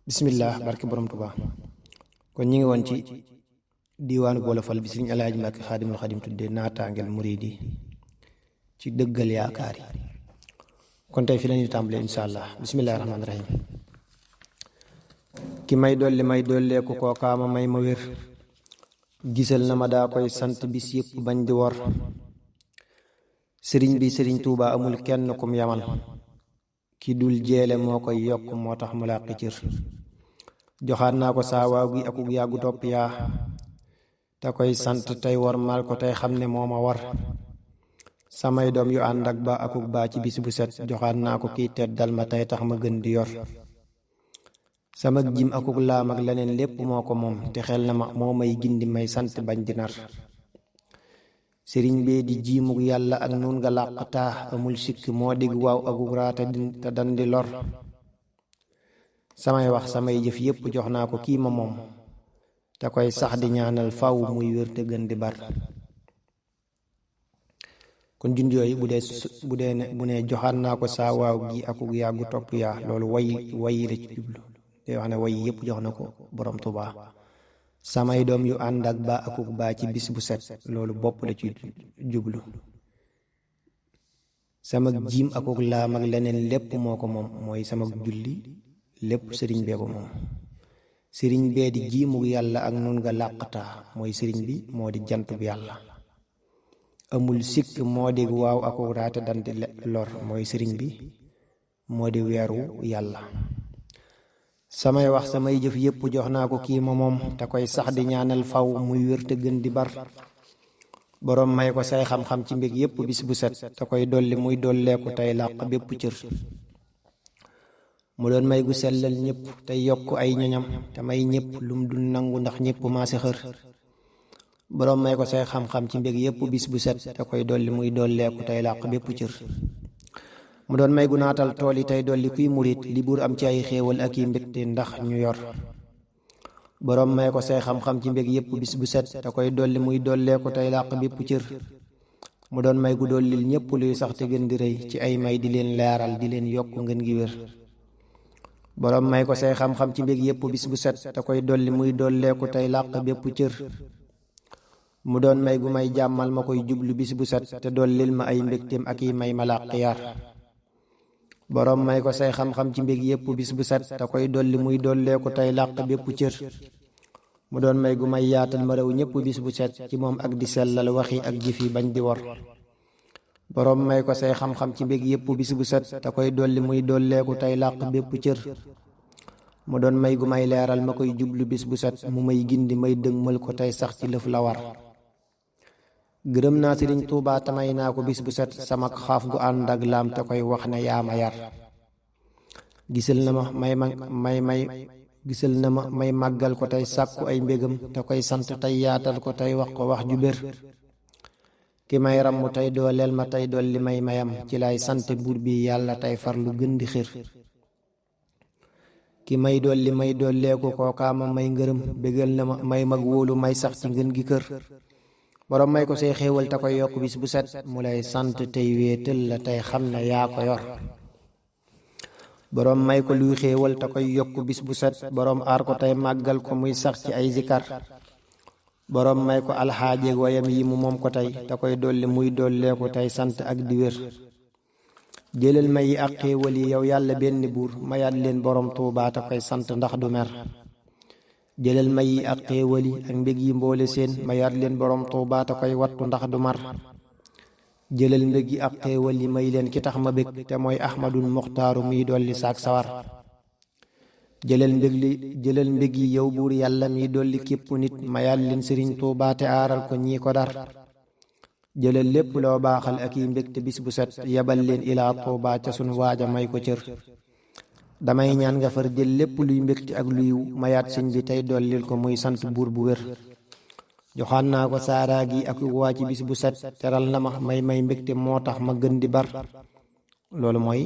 bismillah barke borom Tuubaa kon ñi ngi woon ci diiwaanu Bolofal bi Sëriñ Alaaji Mbàkke Xaadimul Xaadim tuddee naataangeel muriidi ci dëggal yaakaar yi kon tey fi la ñuy tàmbalee insha allah bismillahi rahmaani rahim ki may dolleeku kookaama may ma wér gisal na ma daa koy sant bis yëpp bañ di wor sëriñ bi sëriñ Tuubaa amul kenn kum yamal ki dul jeele moo koy yokk moo tax mu làqi cër joxaat naa ko saa waaw gi akuk yàggu topp yaa te koy sant tey war mal ko tey xam ne moo ma war samay doom yu ànd ak ba akuk baa ci bis bu set joxaat naa ko kiy teddal ma tey tax ma gën di yor sama jim akuk laam ak leneen lépp moo ko moom te xel na ma moo may gindi may sant bañ di nar sëriñ bee di jiimuk yàlla ak nun nga làqtaa amul sikk moo dig waaw akuk raata te dandi lor samay wax samay jëf yépp jox naa ko kii ma moom te koy sax di ñaanal faw muy wér te gën di bar kon junj yooyu bu ne joxaat naa ko saa waaw gi akuk yàggu topp yaa loolu way la ci jublu day wax ne way yépp jox na ko borom Tuubaa samay doom yu ànd ak ba akuk baa ci bis bu set loolu bopp la ci jublu sama jiim akuk laam ak leneen lépp moo ko moom mooy sama julli lépp sëriñ bee ko moom sëriñ bee di jiimuk yàlla ak nun nga làqtaa mooy sëriñ bi moo di jant bu yàlla amul sikk moo di waaw akuk raate dandi lor mooy sëriñ bi moo di weeru yàlla samay wax samay jëf yépp jox naa ko kii ma moom te koy sax di ñaanal faw muy wér te gën di bar boroom may ko say xam-xam ci mbég yépp bis bu set te koy dolli muy dolleeku tey làq bépp cër mu doon may gu sellal ñépp tey yokk ay ñoñam te may ñépp lum dul nangu ndax ñépp maase xër boroom may ko say xam-xam ci mbég yépp bis bu set te koy dolli muy dolleeku tey làq bépp cër mu doon may gu naatal tool yi tey dolli kuy murit li buur am ci ay xéewal ak yi mbégte ndax ñu yor boroom may ko say xam-xam ci mbég yépp bis bu set te koy dolli muy dolleeku tey làq bépp cër mu doon may gu dollil ñépp luy sax te gën di rëy ci ay may di leen leeral di leen yokk ngeen gi wér boroom may ko say xam-xam ci mbég yépp bis bu set te koy dolli muy dolleeku tey làq bépp cër mu doon may gu may jàmmal ma koy jublu bis bu set te dollil ma ay mbégteem ak yi may ma làq yar boroom may ko say xam-xam ci mbég yépp bis bu set te koy dolli muy dolleeku tey làq bépp cër mu doon may gu may yaatal ma rew ñépp bis bu set ci moom ak di sellal waxi ak jëfi bañ di wor boroom may ko say xam-xam ci mbég yépp bis bu set te koy dolli muy dolleeku tey làq bépp cër mu doon may gu may leeral ma koy jublu bis bu set mu may gindi may dëgmal ko tey sax ci lëf la war gërëm naa Sëriñ Tuubaa tamay naa ko bis bu set sama xaaf gu ànd ak laam te koy wax ne yaa ma yar gisal na ma gisal na ma may màggal ko tey sàkku ay mbégam te koy sant tey yaatal ko tey wax ko wax ju bér ki may ràmm tey dooleel ma tey dolli may mayam ci lay sant buur bi yàlla tey far lu gën di xir ki may dolli may dolleeku kookaama may ngërëm bégal na ma may mag wóolu may sax ci ngën gi kër boroom may ko say xéewal te koy yokk bis bu set mu lay sant tey wéetal la tey xam ne yaa ko yor boroom may ko luy xéewal te koy yokk bis bu set boroom aar ko tey màggal ko muy sax ci ay zikar boroom may ko alxaajeeg wayam yi mu moom ko tey te koy dolli muy dolleeku tey sant ak di wér jëlal may yi ak xéewal yi yow yàlla benn buur mayaat leen boroom Tuubaa te koy sant ndax du mer jëlal may yi ak xéewal yi ak mbég yi mboole seen mayaat leen boroom Tuubaa te koy wattu ndax du mar jëlal mbég yi ak xéewal yi may leen ki tax ma bég te mooy ahmadul muxtaaru miy dolli saak sawar jëlal mbég yi yow buur yàlla miy dolli képp nit mayaat leen sëriñ Tuubaa te aaral ko ñii ko dar jëlal lépp loo baaxal ak yi mbég te bis bu set yebal leen ilaa Tuubaa ca sunu waaja may ko cër damay ñaan nga far jël lépp luy mbégte ak luy mayaat sëñ bi tey dollil ko muy sant buur bu wér joxaan naa ko saaraa gi ak waa ci bis bu set teral na ma may mbégte moo tax ma gën di bar loolu mooy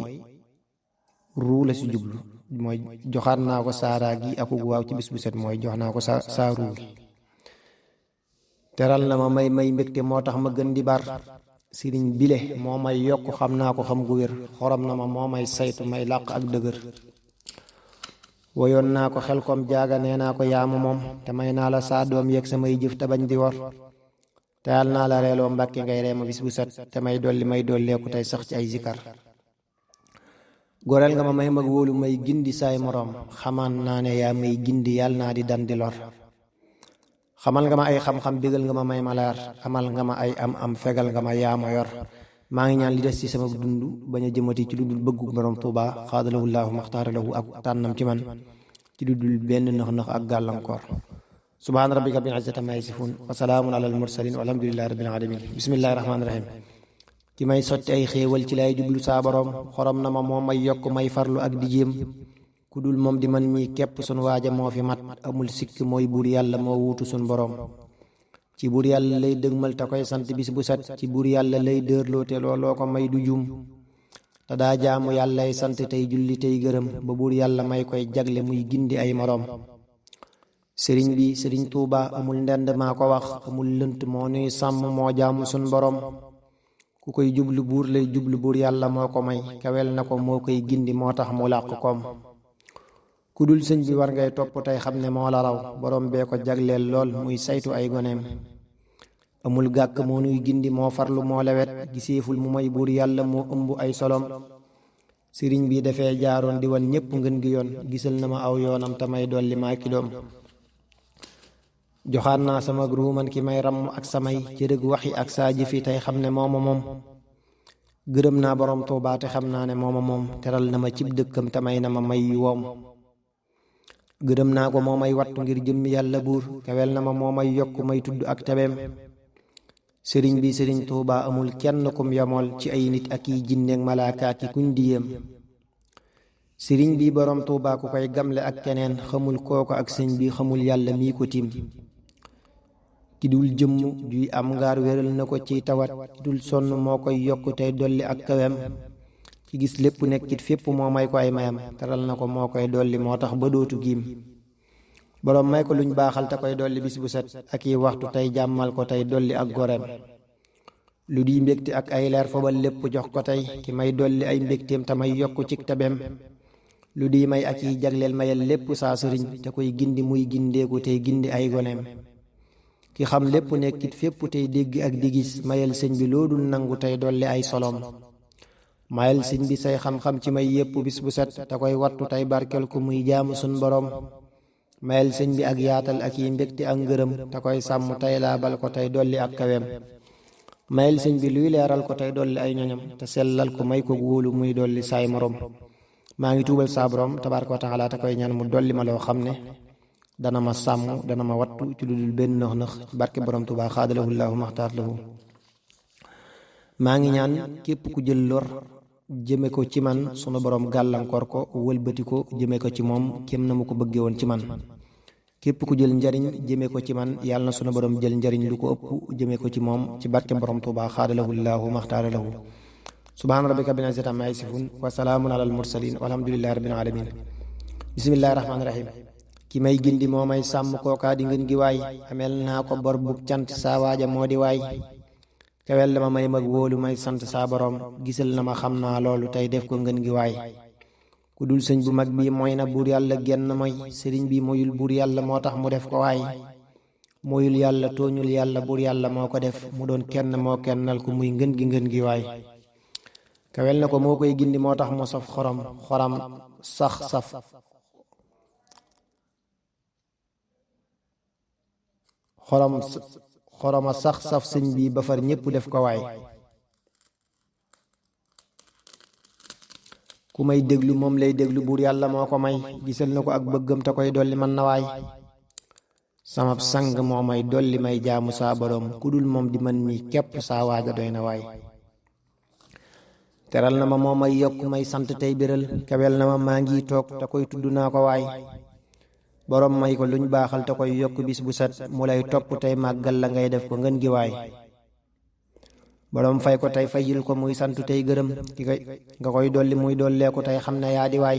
ruu la si jublu mooy joxaan naa ko saaraa gi ak waaw ci bis bu set mooy jox naa ko saa ruu teral na ma may mbégte moo tax ma gën di bar sëriñ bile moo may yokk xam naa ko xam gu wér xorom na ma moo may saytu may làq ak dëgër woyoon naa ko xel kom jaaga nee naa ko yaamu moom te may naa la saa doom yeeg samay jëf te bañ di wor te yal naa la reeloo Mbàkke ngay reema bis bu set te may dolleeku tey sax ci ay zikar goreel nga ma may mag wóolu may gindi saay moroom xamaan naa ne yaa may gindi yàlla naa di dan di lor xamal nga ma ay xam-xam bégal nga ma may ma leer amal nga ma ay am fegal nga ma yaa ma yor maa ngi ñaan li des ci sama dund bañ a jëmati ci lu dul bëggu borom Tuuba xaadalahu llaahu maxtaara lahu ak tànnam ci man ci lu dul benn nëx-nëx ak gàllankoor subhaana rabbika rabbil izzati ammaa yasifuun wa salaamun alal mursaliin walhamdulillahi rabbil aalamiin bismillahi rahmaani rahiim ki may sotti ay xéewal ci lay jublu saa borom xorom na ma moo may yokk may farlu ak di jéem ku dul moom di man mii képp sun waaja moo fi mat amul sikk mooy buur yàlla moo wuutu sun borom ci buur yàlla lay dëgmal te koy sant bis bu set ci buur yàlla lay dërloo te looloo ko may du juum te daa jaamu yàllay sant tey julli tey gërëm ba buur yàlla may koy jagle muy gindi ay moroom sëriñ bi sëriñ Tuuba amul ndend maa ko wax amul lënt moo nuy sàmm moo jaamu sun borom ku koy jublu buur lay jublu buur yàlla moo ko may kawel na ko moo koy gindi moo tax mu làq koom ku dul sëñ bi war ngay topp tey xam ne moo la raw borom bee ko jagleel lool muy saytu ay goneem amul gàkk moo nuy gindi moo farlu moo lewet giseeful mu may buur yàlla moo ëmb ay solom sëriñ bi dafee jaaroon di wan ñépp ngën gi yoon gisal na ma aw yoonam te may dolli maa ki doom joxaat naa sama ruuman ki may ramm ak samay cërëg waxi ak saa jëfi tey xam ne mooma moom gërëm naa borom Tuubaa te xam naa ne mooma moom teral na ma cib dëkkam te may na ma may woom gërëm naa ko moo may wattu ngir jëmmi yàlla buur kawel na ma moo may yokk may tudd ak tebeem sëriñ bi sëriñ Tuubaa amul kenn kum yamool ci ay nit ak yi jinneeg malaaka ki kuñ di yéem sëriñ bi borom Tuubaa ku koy gamle ak keneen xamul kooko ak sëñ bi xamul yàlla mii ko tiim ki dul jëmm juy am ngaar wéral na ko ciy tawat ki dul sonn moo koy yokk tey dolli ak kawem ci gis lépp nekkit fépp moo may ko ay mayam teral na ko moo koy dolli moo tax ba dootu giim boroom may ko luñ baaxal te koy dolli bis bu set ak yi waxtu tey jàmmal ko tey dolli ak goreem lu di mbégte ak ay leer fobal lépp jox ko tey ki may dolli ay mbégteem te may yokk cig tabeem lu di may ak yi jagleel mayal lépp saa sëriñ te koy gindi muy gindeeku tey gindi ay goneem ki xam lépp nekkit fépp tey dégg ak di gis mayal sëñ bi loo dul nangu tey dolli ay solom mayal sëñ bi say xam-xam ci may yépp bis bu set te koy wattu tey barkel ko muy jaamu sun borom mayal sëñ bi ak yaatal ak yi mbégte ak ngërëm te koy sàmm tey laabal ko tey dolli ak kaweem mayal sëñ bi luy leeral ko tey dolli ay ñoñam te sellal ko may ko wóolu muy dolli saay morom maa ngi tuubal saa borom tabaaraka wa taala te koy ñaan mu dolli ma loo xam ne dana ma sàmm dana ma wattu ci lu dul benn nëx-nëx barke borom Tuubaa xaadalahu llaahu maxtaar lahu maa ngi ñaan képp ku jël lor jëme ko ci man sunu borom gàllankoor ko wëlbati ko jëme ko ci moom kem na mu ko bëggee woon ci man képp ku jël njariñ jëme ko ci man yàlla na sunu borom jël njariñ lu ko ëpp jëme ko ci moom ci barke borom Tuubaa xaadalahu llaahu maxtaar lahu subhaana rabbika rabbil izzati ammaa yasifuun wa salaamun alal mursaliin walhamdulillahi rabbil aalamiin bismillahi rahmaani rahiim ki may gindi moo may sàmm kookaa di ngeen gi waay amel naa ko bor bu cant saa waaja moo di waay kawel la ma may mag wóolu may sant saa borom gisal na ma xam naa loolu tey def ko ngeen gi waay ku dul sëñ bu mag bii mooy na buur yàlla genn mooy sëriñ bi moyul buur yàlla moo tax mu def ko waay moyul yàlla tooñul yàlla buur yàlla moo ko def mu doon kenn moo kennal ko muy ngeen gi waay kawel na ko moo koy gindi moo tax mu saf xoram sax saf xoroma sax saf sëñ bi ba far ñépp def ko waay ku may déglu moom lay déglu buur yàlla moo ko may gisal na ko ak bëggam te koy dolli man na waay sama sang moo may dolli may jaamu saa borom ku dul moom di man mi képp saa waaja doy na waay teral na ma moo may yokk may sant tey biral kawel na ma maa ngi toog te koy tudd naa ko waay borom may ko luñ baaxal te koy yokk bis bu set mu lay topp tey màggal la ngay def ko ngeen gi waay borom fay ko tey fayil ko muy sant tey gërëm nga koy dolli muy dolleeku tey xam ne yaa di waay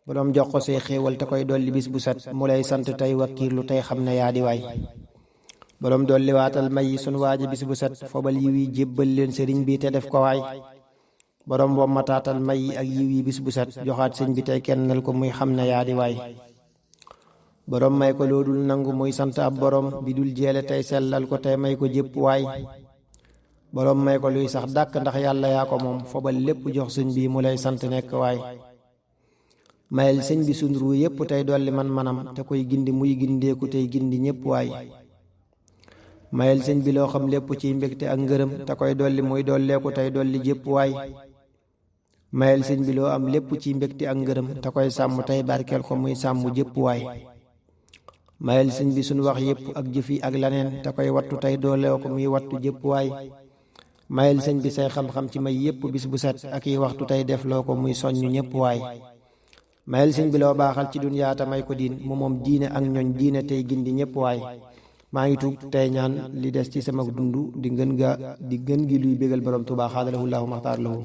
borom jox ko say xéewal te koy dolli bis bu set mu lay sant tey wakkiirlu tey xam ne yaa di waay borom dolli waatal may yi sun waaja bis bu set fobal yi wi jébbal leen sëriñ bi te def ko waay borom boo mataatal may yi ak yiw yi bis bu set joxaat sëñ bi tey kennal ko muy xam ne yaa di waay borom may ko loodul nangu muy sant ab borom bi dul jeele tey sellal ko tey may ko jépp waay borom may ko luy sax dàkk ndax yàlla yaa ko moom fobal lépp jox sëñ bi mu lay sant nekk waay mayel sëñ bi sunu ruu yépp tey dolli man-manam te koy gindi muy gindeeku tey gindi ñépp waay mayel sëñ bi loo xam lépp ciy mbégte ak ngërëm te koy dolli muy dolleeku tey dolli jépp waay mayel sëñ bi loo am lépp ciy mbégte ak ngërëm te koy sàmm tey barkeel ko muy sàmm jépp waay mayel sëñ bi sunu wax yépp ak jëf yi ak laneen te koy wattu tey dooleew ko muy wattu jépp waay mayel sëñ bi say xam-xam ci may yépp bis bu set ak yi waxtu tey def loo ko muy soññ ñépp waay mayel sëñ bi loo baaxal ci dunyaa te may ko diin mu moom diine ak ñoñ diine tey gindi ñépp waay maa ngi tuub tey ñaan li des ci sama dund di gën gi luy bégal borom Tuubaa xaadalahu llaahu maxtaar lahu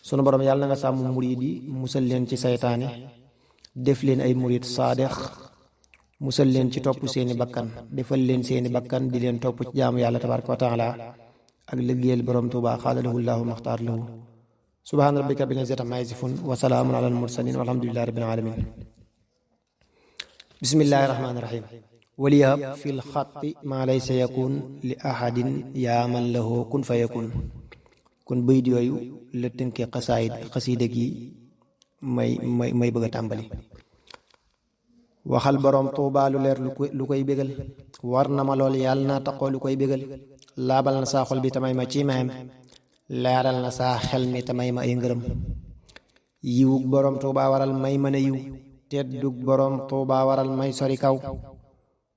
sunu borom yàlla na nga sàmm murid yi musal leen ci saytaane def leen ay murid saadex musal leen ci topp seeni bakkan defal leen seeni bakkan di leen topp ci jaamu yàlla tabaaraka wa taala ak liggéeyal borom Tuubaa xaadalahu llaahu maxtaar lahu subhaana rabbika rabbil izzati ammaa yasifuun wa salaamun alal mursaliin walhamdulillaahi rabbil aalamiin bismillaahi rahmaani rahiim waliyahab fil xatti maa laysa yakun li ahadin yaa man lahu kun fa yakun kon bayit yooyu la tënkee xasiida gi may bëgg a tàmbali waxal borom Tuubaa lu leer lu koy bégal war na ma lool yàlla naa taqoo lu koy bégal laabal na saa xol bi tamay ma ci mayam leeral na saa xel mi tamay ma ay ngërëm yiwug borom Tuubaa waral may mën a yiw teddug borom Tuubaa waral may sori kaw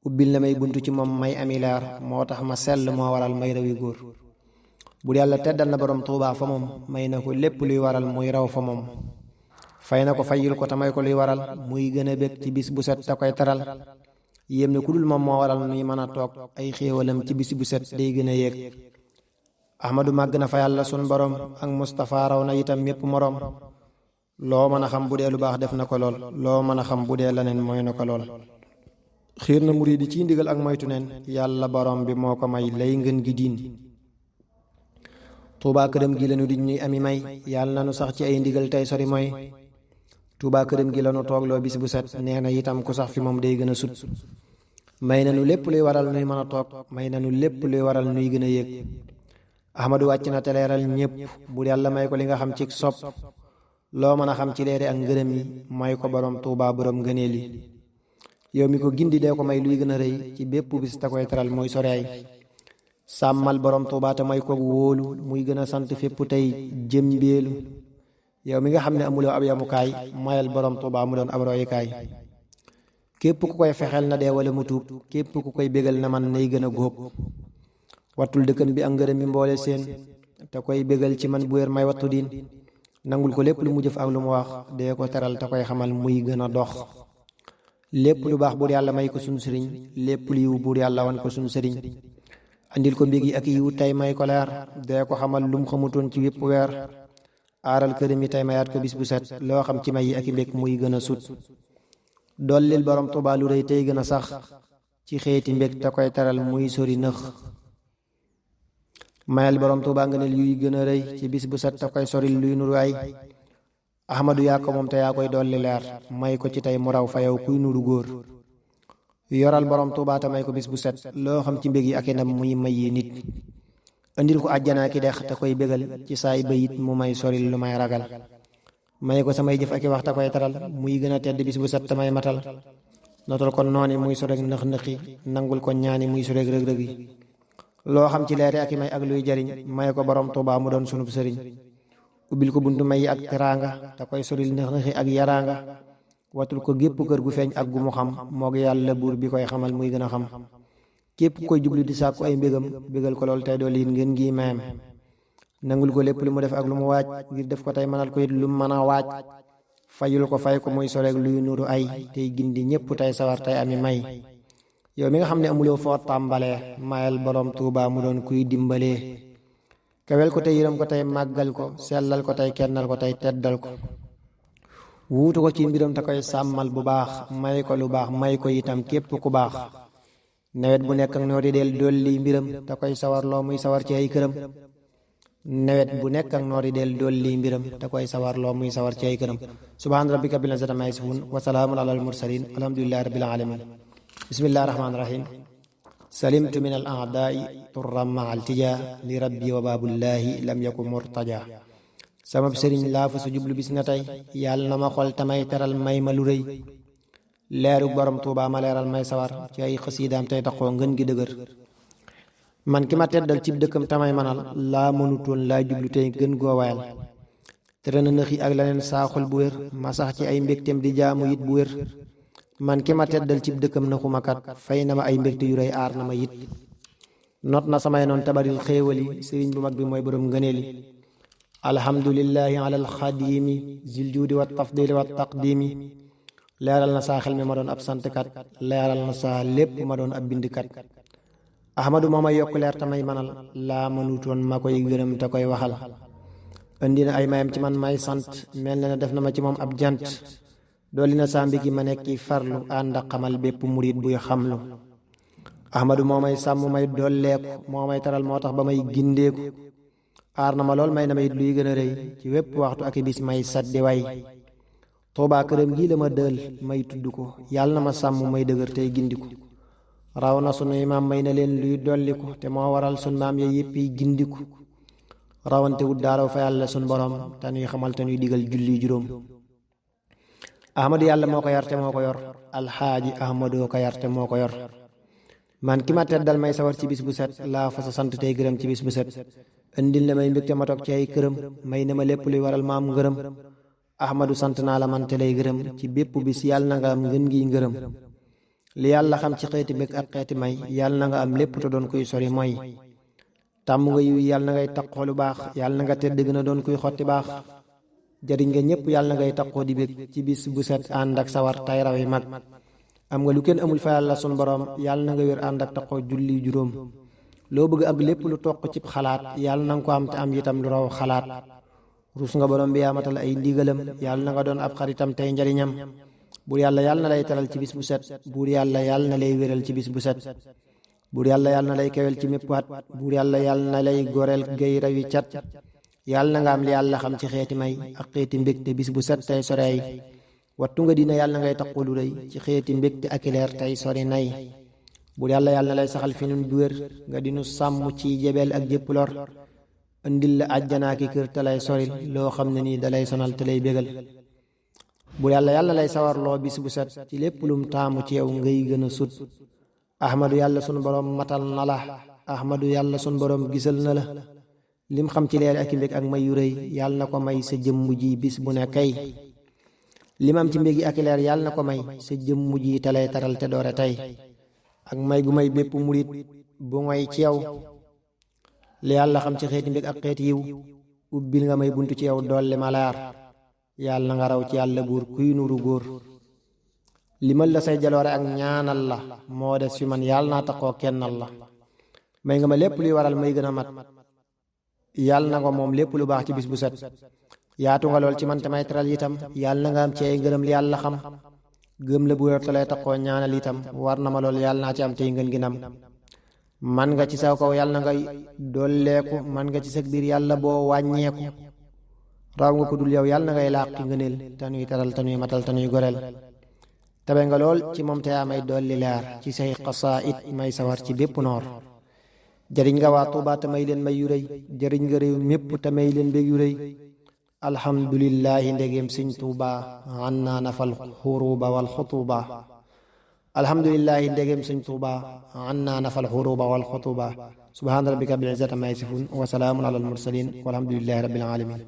ubbil na may buntu ci moom may ami leer moo tax ma sell moo waral may rawi góor bu yàlla teddal na borom Tuubaa fa moom may na ko lépp luy waral muy raw fa moom fay na ko fayil ko te may ko luy waral muy gën a bég ci bis bu set te koy taral yéem ne ku dul moom moo waral nuy mën a toog ay xéewalam ci bis bu set day gën a yéeg ahmadu màgg na fa yàlla sun borom ak Mustapha raw na itam mépp moroom loo mën a xam bu dee lu baax def na ko lool loo mën a xam bu dee leneen mooy na ko lool xiir na murid yi ciy ndigal ak moytu neen yàlla borom bi moo ko may lay ngeen gi diin Tuubaa këram gi lanu di ñuy ami may yàlla nanu sax ci ay ndigal tey sori mooy Tuubaa këram gi lanu toogloo bis bu set nee na itam ku sax fi moom day gën a sut may nanu lépp luy waral nuy mën a toog may nanu lépp luy waral nuy gën a yéeg ahmadu wàcc na te leeral ñépp bu yàlla may ko li nga xam ci sopp loo mën a xam ci leeri ak ngërëm yi may ko borom Tuubaa borom ngëneel yi yow mi ko gindi dee ko may luy gën a rëy ci bépp bis te koy teral mooy soreay sàmmal borom Tuubaa te may ko wóolu muy gën a sant fépp tey jëmbeelu yow mi nga xam ne amuloo ab yamukaay mayal borom Tuubaa mu doon ab royukaay képp ku koy fexeel na dee wala mu tuub képp ku koy bégal na man nay gën a góob wattul dëkkam bi ak ngërëm bi mboole seen te koy bégal ci man bu wér may wattu diin nangul ko lépp lu mu jëf ak lu mu wax dee ko teral te koy xamal muy gën a dox lépp lu baax buur yàlla may ko sunu sëriñ lépp lu yiw buur yàlla wan ko sunu sëriñ andil ko mbég yi ak yiw tey may ko leer dee ko xamal lum xamutoon ci wépp weer aaral këram yi tey mayaat ko bis bu set loo xam ci may yi ak i mbég muy gën a sut dollil borom Tuubaa lu rëy tey gën a sax ci xeeti mbég te koy teral muy sori nëx mayal borom Tuubaa nga ne yuy gën a rëy ci bis bu set te koy soril luy nuru ay ahmadu yaa ko moom te yaa koy dolli leer may ko ci tey mu raw fa yow kuy nuru góor yoral borom Tuubaa te may ko bis bu set loo xam ci mbég yi ak i ndam muy may yi nit andil ko àjjanaa ki dex te koy bégal ci saay bayit mu may soril lu may ragal may ko samay jëf ak i wax te koy taral muy gën a tedd bis bu set te may matal notal ko nooni muy soreg nëx-nëxi nangul ko ñaani muy soreg rëg-rëg yi loo xam ci leeri ak i may ak luy jariñ may ko borom Tuubaa mu doon sunub sëriñ ubbil ko buntu may ak teraanga te koy soril nëx-nëxi ak yaraanga watul ko gépp kër gu feeñ ak gu mu xam moog yàlla buur bi koy xamal muy gën a xam képp koy jublu di sàkku ay mbégam bégal ko lool tey dool yi ngeen ngi mayam nangul ko lépp lu mu def ak lu mu waaj ngir def ko tey mënal ko it lu mu mën a waaj fayul ko fay ko muy soreeg luy nuru ay tey gindi ñépp tey sawar tey ami may yow mi nga xam ne amuloo foo tàmbalee mayal borom Tuubaa mu doon kuy dimbalee kawel ko tey yërëm ko tey màggal ko sellal ko tey kennal ko tey teddal ko wuutu ko ci mbiram te koy sàmmal bu baax may ko lu baax may ko itam képp ku baax nawet bu nekk ak noori del dolli mbiram te koy sawar loo muy sawar ci ay këram nawet bu nekk ak noori del dolli mbiram te koy sawar loo muy sawar ci ay këram. subhaana rabbika rabbil izzati ammaa yasifuun wa salaamun alal mursaliin walhamdulillahi rabbil aalamiin. bismillahi rahmaani rahiim. salimtu min al a'daa'i turran ma'a altijaa li rabbi wa baabullahi lam yakun murtajaa. sama sëriñ laa fa su jublu bis na tey yàlla na ma xol tamay teral may ma lu rëy. leeru borom Tuubaa ma leeral may sawar ci ay xasiidaam tey taxoo ngën gi dëgër. man ki ma teddal cib dëkkam tamay manal laa mënutoon laa jublu tey gën goo wayal. tere na nëxi ak leneen saaxul bu wér ma sax ci ay mbégteem di jaamu it bu wér. man ki ma teddal cib dëkkam na xuma kat fay na ma ay mbégte yu rëy aar na ma it. not na samay noon tabaril xéewali sëriñ bu mag bi mooy borom ngëneeli. alhamdulillahi ala alxadimi zil juudi wa tafdili wa taqdimi. leeral na saa xel mi ma doon ab santkat leeral na saa lépp ma doon ab bindkat. ahmadu moo may yokk leer tamay manal laa mënutoon ma koy gërëm te koy waxal. indi na ay mayam ci man may sant mel na ne def na ma ci moom ab jant. dolli na saa mbigi ma nekki farlu ànd ak xamal bépp murit buy xamlu. ahmadu moo may sàmm may dolleeku moo may taral moo tax ba may gindeeku. aar na ma lool may na ma it luy gën a rëy ci wépp waxtu ak bis may saddi way. Tuubaa këram gii la ma dël may tudd ko yàlla na ma sàmm may dëgër tey gindiku. raw na sunuy maam may na leen luy dolliku te moo waral sun maam ya yépp yi gindiku. rawante wut daaraw fa yàlla sun borom te nuy xamal te nuy digal julli juróom. ahmadu yàlla moo ko yar te moo ko yor alxaaji ahmadoo ko yar te moo ko yor. man ki ma teddal may sawar ci bis bu set laa fa sa sant tey gërëm ci bis bu set. indil na may mbégte ma toog ci ay këram may na ma lépp luy waral maam ngërëm. ahmadu sant naa la man te lay gërëm ci bépp bis yàlla na nga am ngën gi ngërëm. li yàlla xam ci xeeti bég ak xeeti may yàlla na nga am lépp te doon kuy sori mooy. tàmm nga yiw yàlla na ngay taqoo lu baax yàlla na nga tedd gën a doon kuy xotti baax. jariñ nga ñépp yàlla na ngay taqoo di bég ci bis bu set ànd ak sawar tay raw yi mag. am nga lu kenn amul fa yàlla sun borom yàlla na nga wér ànd ak taqoo julli juróom. loo bëgg ak lépp lu toq cib xalaat yàlla na nga ko am te am itam lu raw xalaat. rus nga borom bi yaa matal ay ndigalam yàlla na nga doon ab xaritam tey njariñam. buur yàlla yàlla na lay teral ci bis bu set buur yàlla yàlla na lay wéral ci bis bu set. buur yàlla yàlla na lay kewel ci mépp at buur yàlla yàlla na lay goreel gay rawi cat. yàlla na nga am li yàlla xam ci xeeti may ak xeeti mbégte bis bu set tey soreey. wattu nga dina yàlla na ngay taqu lu rëy ci xeeti mbégte ak leer tey sori nay. buur yàlla yàlla na lay saxal fi nun du wér nga dinu sàmm ci jebeel ak jépp lor. indil la àjjanaa ki kër te lay soril loo xam ne nii dalay sonal te lay bégal. buur yàlla yàlla lay sawarloo bis bu set ci lépp lum taamu ci yow ngay gën a sut. ahmadu yàlla sunu borom matal na la ahmadu yàlla sunu borom gisal na la. lim xam ci leer ak mbég ak may yu rëy yàlla na ko may sa jëmm ji bis bu ne kay. limam ci mbégi ak leer yàlla na ko may sa jëmm ji te lay taral te doore tey. ak may gu may bépp murit bu ngoy ci yow. li yàlla xam ci xeeti mbég ak xeeti yiw ubbil nga may buntu ci yow dolli ma laar. yàlla na nga raw ci yàlla buur kuy nuru góor. limal la say jaloore ak ñaanal la moo des fi man yàlla naa taxoo kennal la. may nga ma lépp luy waral may gën a mat. yàlla na nga moom lépp lu baax ci bis bu set. yaatu nga lool ci man te may teral itam yàlla na nga am ci ay ngërëm li yàlla xam. gëm la bu wér te lay taxoo ñaanal itam war na ma lool yàlla naa ci am tey ngeen ginam. man nga ci saw kaw yàlla na ngay dolleeku man nga ci sag biir yàlla boo wàññeeku. raw nga ko dul yow yàlla na ngay làqi ngëneel te nuy teral te nuy matal te nuy goreel. tabe nga lool ci moom te yaa may dolli leer ci say xasaayid may sawar ci bépp noor. jëriñ nga waa Tuubaa te may leen may yu rëy jëriñ nga réew mépp te may leen bég yu rëy. alhamdulillahi ndegem sëñ Tuubaa an naa nafal xuruba wal xutuba. alhamdulillahi ndegem sëñ Tuubaa an naa nafal xuruba wal xutuba. subhaana rabbika rabbil izzati ammaa yasifuun wa salaamun alal mursaliin walhamdulillahi rabbil aalamiin.